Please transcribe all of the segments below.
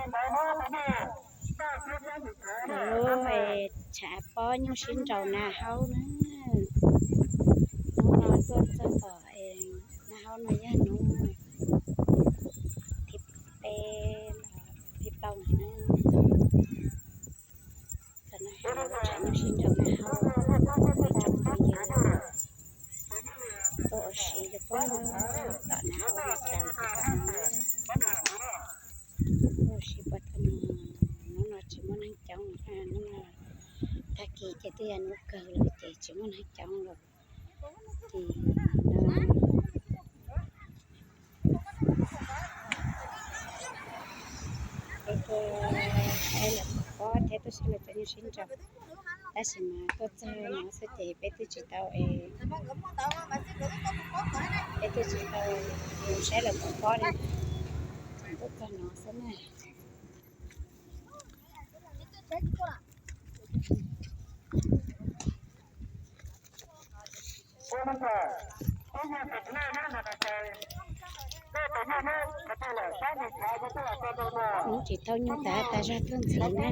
Lawv lub tshav pob nyuj sib nraus nas haub na. Hnub no tuaj txog tom nas haub no yog hnub thib peb los thib plaub na. Tam no lub tshav nyuj sib nraus nas haub, ib tsoom phooj ywg tuaj ua si rau pem tom nas haub no, tuaj ua si puag thaum no. Hnub no tsis muaj neeg coob, hnub no tag kis ces twb yog hnub kawg lawm ces tsis muaj neeg coob lawm. Ces peb tuaj saib lawv cov nyuj sib nraus, tab sis mas tuaj txog no xwb ces peb twb tsis tau es, peb twb tsis tau mus saib lawv cov pob li, tseem tuaj txog no xwb na. Hnub tsis thauj nyuj tas tas zog tuaj ntxiv na.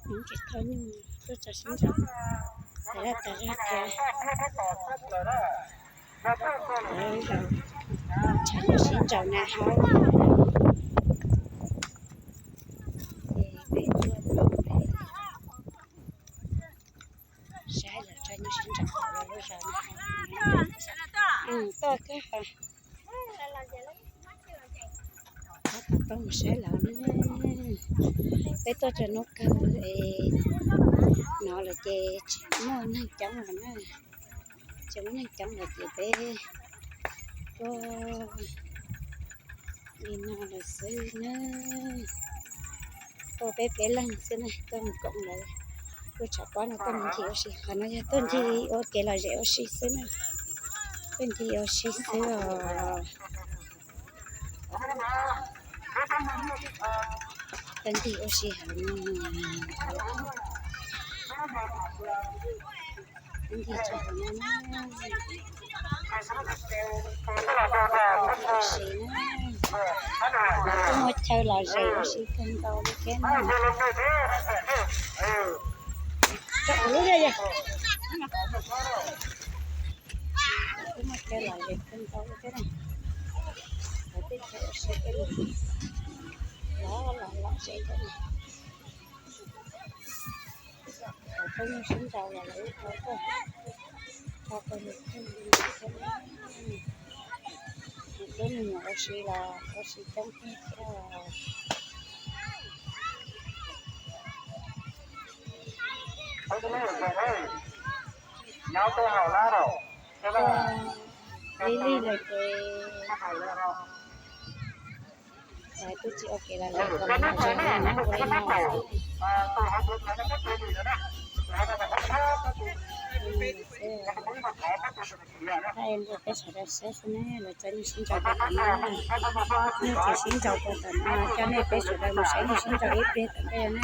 Hnub tsis thauj nyuj tuaj tso sib nraus tas zog tas zog thiab. Tshav nyuj sib nraus nas haub. Ces peb tuaj saib lawv tshav nyuj sib nraus lub zos no. Tuaj kawg, tab tom tuaj mus saib lawv na. Peb tuaj txog hnub kawg es, no lawm ces tsis muaj neeg coob lawm na. Tsis muaj neeg coob lawm ces peb tuaj li no lawm xwb na. Tuaj peb peb leeg xwb na, tuaj mus koom lawv lub tshav pob no tuaj mus ncig ua si. Qhov no yog tuaj ncig ua kev lom zem ua si xwb na. Tuaj ncig ua si xwb os. Tuaj ncig ua si heev. Ncig tso heev na. Ua si na. Lawv kuj muaj chaw lom zem ua si kawg nkaus li thiab na. Tso kuv lub thiab yog. Lawv kuj muaj chaw lom zem kawg nkaus li thiab na. Lawv tej chaw ua si tej lom, lom lom zem thiab na. Lawv pheej sib nraus los lawv ib qho tuaj, qho pawg lug pheej li no thiab. Nws twb me nyuam ua si los ua si coob kawg thiab. Ib lig lawm ces twb tsis ua kev lom zem kom lom zem na, ua li no xwb. Ua li no xwb. Thaij rau peb sawv daws saib xwb na, lawv txoj nyuj sib nraus puag tom no, nyuj ces sib nraus puag tom no, coj nej peb sawv daws mus saib nyuj sib nraus ib pliag tom ntej na.